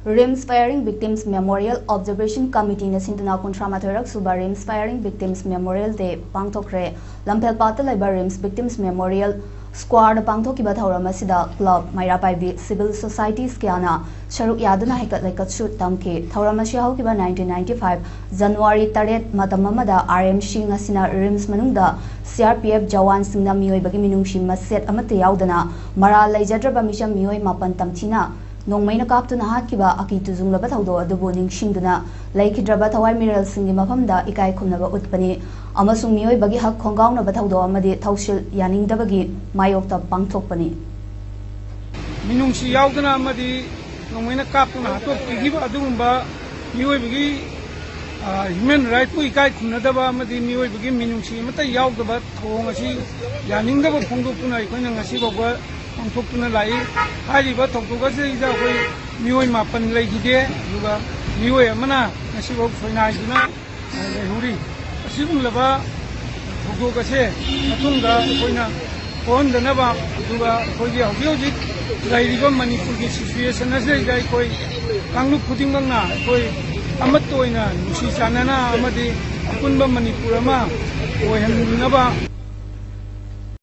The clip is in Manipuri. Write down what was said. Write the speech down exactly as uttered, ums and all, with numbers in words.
RIMS Firing Victims Memorial Observation Committeeꯅ ꯁꯤꯟꯗꯨꯅ ꯀꯨꯟꯊ꯭ꯔꯥ ꯃꯥꯊꯣꯏꯔꯛ ꯁꯨꯕ RIMS Firing Victims Memorial Day ꯄꯥꯡꯊꯣꯛꯈ꯭ꯔꯦ꯫ ꯂꯝꯐꯦꯜꯄꯥꯠꯇ ꯂꯩꯕ RIMS Victims Memorial Squareꯗ ꯄꯥꯡꯊꯣꯛꯈꯤꯕ ꯊꯧꯔꯝ ꯑꯁꯤꯗ club, ꯃꯩꯔꯥ ꯄꯥꯏꯕꯤ, civil societies ꯀꯌꯥꯅ ꯁꯔꯨꯛ ꯌꯥꯗꯨꯅ ꯍꯩꯀꯠ ꯂꯩꯀꯠꯁꯨ ꯇꯝꯈꯤ꯫ ꯊꯧꯔꯝ ꯑꯁꯤ ꯍꯧꯈꯤꯕ nineteen ninety-five January ꯇꯔꯦꯠ ꯃꯇꯝ ꯑꯃꯗ RMꯁꯤꯡ ꯑꯁꯤꯅ RIMS ꯃꯅꯨꯡꯗ CRPF ꯖꯋꯥꯟꯁꯤꯡꯅ ꯃꯤꯑꯣꯏꯕꯒꯤ ꯃꯤꯅꯨꯡꯁꯤ ꯃꯆꯦꯠ ꯑꯃꯠꯇ ꯌꯥꯎꯗꯅ ꯃꯔꯥꯜ ꯂꯩꯖꯗ꯭ꯔꯕ ꯃꯤꯆꯝ ꯃꯤꯑꯣꯏ ꯃꯥꯄꯟ ꯇꯝꯊꯤꯅ ꯅꯣꯡꯃꯩꯅ ꯀꯥꯞꯇꯨꯅ ꯍꯥꯠꯈꯤꯕ ꯑꯀꯤ ꯇꯨꯖꯨꯡꯂꯕ ꯊꯧꯗꯣꯛ ꯑꯗꯨꯕꯨ ꯅꯤꯡꯁꯤꯡꯗꯨꯅ ꯂꯩꯈꯤꯗ꯭ꯔꯕ ꯊꯋꯥꯏ ꯃꯤꯔꯦꯜꯁꯤꯡꯒꯤ ꯃꯐꯝꯗ ꯏꯀꯥꯏ ꯈꯨꯝꯅꯕ ꯎꯠꯄꯅꯤ ꯑꯃꯁꯨꯡ ꯃꯤꯑꯣꯏꯕꯒꯤ ꯍꯛ ꯈꯣꯡꯒꯥꯎꯅꯕ ꯊꯧꯗꯣꯛ ꯑꯃꯗꯤ ꯊꯧꯁꯤꯜ ꯌꯥꯅꯤꯡꯗꯕꯒꯤ ꯃꯥꯌꯣꯛꯇ ꯄꯥꯡꯊꯣꯛꯄꯅꯤ꯫ ꯃꯤꯅꯨꯡꯁꯤ ꯌꯥꯎꯗꯅ ꯑꯃꯗꯤ ꯅꯣꯡꯃꯩꯅ ꯀꯥꯞꯇꯨꯅ ꯍꯥꯠꯇꯣꯛꯄꯤꯈꯤꯕ ꯑꯗꯨꯒꯨꯝꯕ ꯃꯤꯑꯣꯏꯕꯒꯤ, ꯑ, human rightꯄꯨ ꯏꯀꯥꯏ ꯈꯨꯝꯅꯗꯕ ꯑꯃꯗꯤ ꯃꯤꯑꯣꯏꯕꯒꯤ ꯃꯤꯅꯨꯡꯁꯤ ꯑꯃꯠꯇ ꯌꯥꯎꯗꯕ ꯊꯧꯑꯣꯡ ꯑꯁꯤ ꯌꯥꯅꯤꯡꯗꯕ ꯐꯣꯡꯗꯣꯛꯇꯨꯅ ꯑꯩꯈꯣꯏꯅ ꯉꯁꯤ ꯐꯥꯎꯕ ꯄꯥꯡꯊꯣꯛꯇꯨꯅ ꯂꯥꯛꯏ꯫ ꯍꯥꯏꯔꯤꯕ ꯊꯧꯗꯣꯛ ꯑꯁꯤꯗ ꯑꯩꯈꯣꯏ ꯃꯤꯑꯣꯏ ꯃꯥꯄꯟ ꯂꯩꯈꯤꯗꯦ, ꯑꯗꯨꯒ ꯃꯤꯑꯣꯏ ꯑꯃꯅ ꯉꯁꯤꯐꯥꯎ ꯁꯣꯏꯅꯥꯏꯗꯨꯅ ꯂꯩꯍꯧꯔꯤ꯫ ꯑꯁꯤꯒꯨꯝꯂꯕ ꯊꯧꯗꯣꯛ ꯑꯁꯦ ꯃꯇꯨꯡꯗ ꯑꯩꯈꯣꯏꯅ ꯊꯣꯛꯍꯟꯗꯅꯕ, ꯑꯗꯨꯒ ꯑꯩꯈꯣꯏꯒꯤ ꯍꯧꯖꯤꯛ ꯍꯧꯖꯤꯛ ꯂꯩꯔꯤꯕ ꯃꯅꯤꯄꯨꯔꯒꯤ situation ꯑꯁꯤꯗꯩꯗ ꯑꯩꯈꯣꯏ ꯀꯥꯡꯂꯨꯞ ꯈꯨꯗꯤꯡꯃꯛꯅ ꯑꯩꯈꯣꯏ ꯑꯃꯠꯇ ꯑꯣꯏꯅ ꯅꯨꯡꯁꯤ ꯆꯥꯟꯅꯅ ꯑꯃꯗꯤ ꯑꯄꯨꯟꯕ ꯃꯅꯤꯄꯨꯔ ꯑꯃ ꯑꯣꯏꯍꯟꯅꯕ